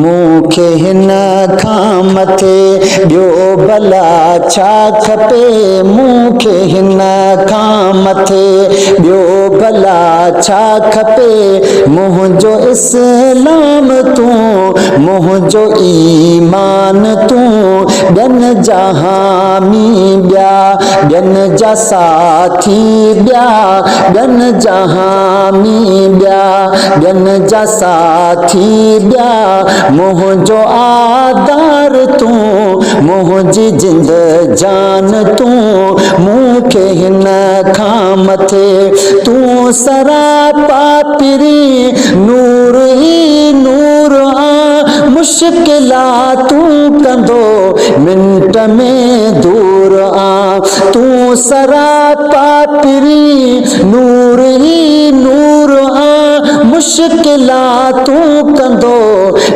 مون کي هن کان مٿي ٻيو ڀلا ڇا کپي مون کي هن کان مٿي ٻيو ڀلا ڇا کپي منهنجو اسلام تون منهنجو ايمان تون ٻين جا حامي ٻيا ٻين جا ساٿي ٻيا ٻين جا حامي ٻيا ٻين جا ساٿي ٻيا منهنجو آڌار تون منهنجي جند جان تون مون کي هن کان مٿي تون سراپا پرين نور ئي نور آن مشڪلاتون ڪندو منٽ ۾ دور آن تون سراپا پرين نور ئي نور آن مشڪلاتون ڪندو.